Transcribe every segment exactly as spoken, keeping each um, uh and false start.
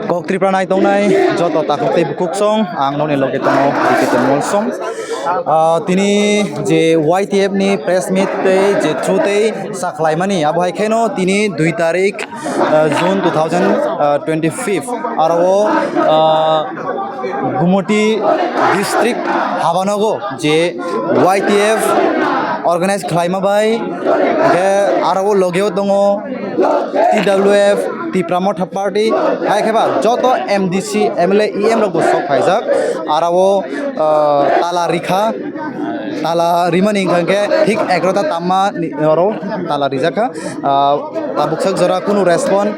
Kok Tripura nai tongnai joto takhuk tei bukhuk song, ang nokni loge tongo, B K T Mol song. Ah, tini je Y T F ni press meet tei je through tei sa khlaimani, abo hai kheno tini dui tarik, ah, June two thousand twenty-five, aro o, ah, Gumoti district Habanogo je Y T F organize khlaima bai, hingke aro o loge o tongo T W F, Tipra Motha Party, hai khe ba joto M D C, M L A, E M rok bo sok phaijak. Aro o, ah, tala rikha, tala rimani hingkha hingke thik egarota tamma ni oro tala rijak kha. Ah, tabuk sak jora kunu respond,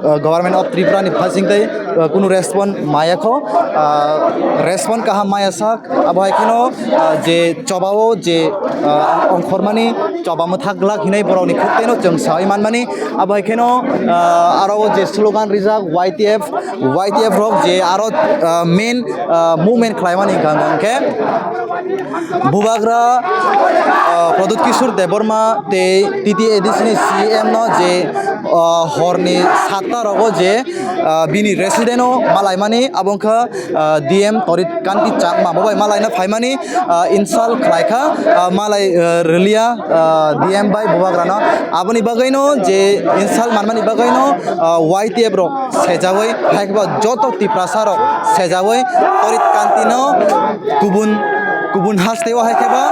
ah, Government of Tripura ni phasing tei, ah, kunu respond maya kho. Ah, respond kaham maya sak, abo hai kheno, ah, je choba o je, ah, ongkhormani choba mwthak glak hinwi borokni khuk teno chwng sawi manmani. Abo hai kheno, ah, aro o je slogan rijak Y T F, Y T F rok je aro, ah, main, ah, movement khlaimani hingkha hingkha khe Bubagra, ah, Pradyut Kishore Debbarma tei T T A D C ni C M no je, ah, horni satta rogo je, ah, bini resident o malaimani abo wngkha, ah, D M Torit Kanti Chakma bo bai malaina phaimani, ah, insult khlaikha, ah, malai, ah, rwliya, ah, D M bai Bubagrano. Aboni bagwino je insult manmani bagwino, ah, Y T F rok sejawi, hai khe ba joto Tiprasa rok sejawi Torit Kantino kubun, kubun hasteo hai khe ba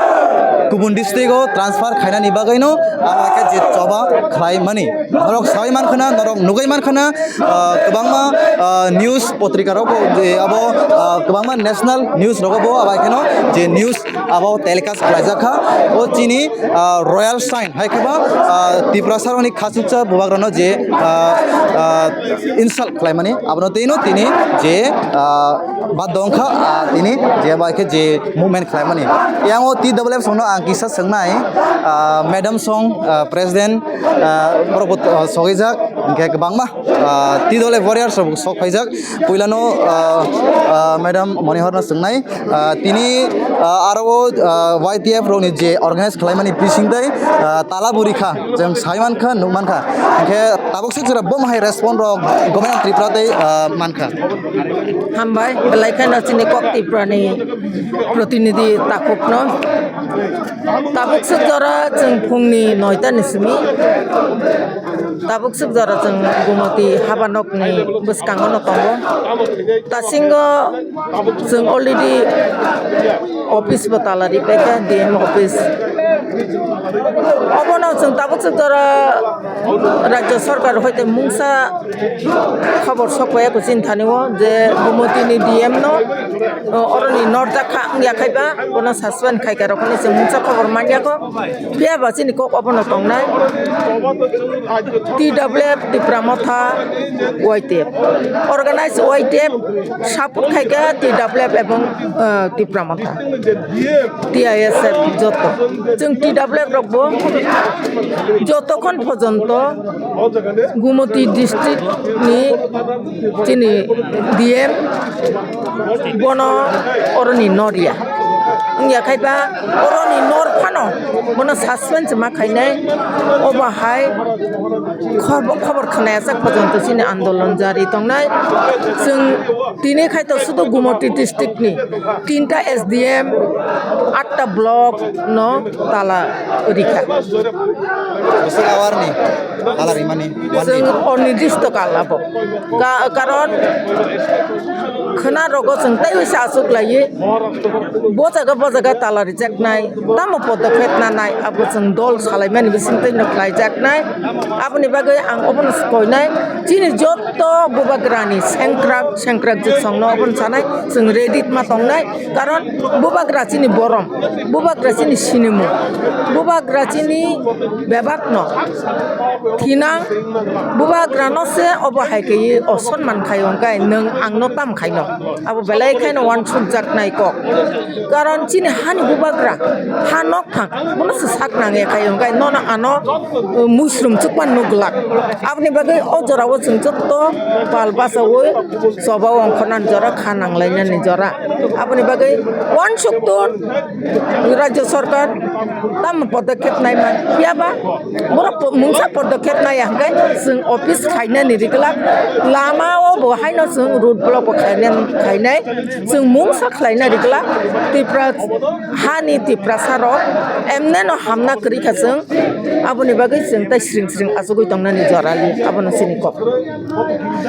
kubun district o transfer khainani bagwino, abo hai khe je choba khlaimani. Norok sawi mankhana, norok nugwi mankhana, ah, kwbangma, ah, news potrika rok bo je abo, ah, kwbangma national news rogo bo abo hai kheno je news abo telecast khlaijak kha. O chini, ah, royal sign hai khe ba, ah, Tiprasa rokni khachuksa bubagrano je, ah, ah, insult khlaimani abono twi no tini je, ah, baddo wngkha, ah, tini je bai khe je movement khlaimani. Yang o T W F songno ang kisa swngnai, ah, madam song, ah, president, ah, borok bo, ah, sogwijak, hingkhe kwbangma, ah, T W F warriors rok sok phaijak. Puilano, ah, ah, madam Monihor no swngnai, ah, tini, ah, aro o, ah, Y T F rokni je organize khlaimani bising tei, ah, tala buri kha, chwng sai mankha, nuk mankha. Hingkhe tabuk swk jora bo hai respond rok Government of Tripura tei, ah, mankha. Hambai, belai kheno chini Kok Tripura ni protinidhi takhukno. Tabuk swk jora chwng phungni noita ni simi. Tabuk swk jora chwng Gumoti habanokni bwskango no tongo. Tasingo chwng already office bo tala ripaikha, D M office. Obono chwng tabuk swk jora Rajya Sarkar hoite mungsa khobor sokpaiya kuchini thani o je Gumoti ni D M no, o, oroni norjak kha wngya khai ba bono suspend khaika rok hinwi chwng mungsa khobor manya kho. Phiya ba chini kok obono tongnai T W F Tipra Motha Y T F, organized Y T F, support khaika T W F ebong, eh, Tipra Motha, T I S F joto. Chwng T W F rok bo joto khon pojonto Gumoti district ni chini D M bono oroni nor ya. Wngya khai ba oroni nor phano bono suspend ma khainai, obo hai khob-, khobor khwnaya jak porjonto chini andolon jari tongnai. Chwng tini khai to sudu Gumoti district ni tinta S D M, atta block no tala rikha. Bwswk awarni tala rimani? Chwng onirdisto kal abo. Ka-, karon khwna rogo chwng tei uisa achuk laiwi bo jaga bo jaga tala rijaknai, tamo podokhep nanai, abo chwng dol salaimani bisingtwi no khlaijaknai. Aboni bagwi ang obono koinai, chini jotto bubagrani sengkrak sengkrak jwsongno obono sanai, chwng ready ma tongnai, karon bubagra chini borom, bubagra chini sinimung, bubagra chini bebakno thinang, bubagrano se obo hai khe osonman khaio, hwnkhe nwng angno tam khaino, abo belai kheno uansukjaknai kok, karon Chini hani bubagra, ha nokphang, bono se sak nang ya khayo, hwnkhe nono ano, uh, muisrum chukma nuk glak. Aboni bagwi o jorao chwng joto pal bachaui choba ongkhornani jora, kha nanglainani jora. Aboni bagwi uansuktur Rajya Sarkar tamo podokkhep naima, phiyaba borok po-, mungsa podokkhep naiya hwnkhe chwng office khainani riglak, lama o bo haino chwng road block bo khainani, khainai, chwng mungsa khlaina riglak, Tipra hani Tiprasa rok emne no hamna kwrwi kha chwng, aboni bagwi chwng tei sring sring achugwi tongnani jorali, abono chini kok.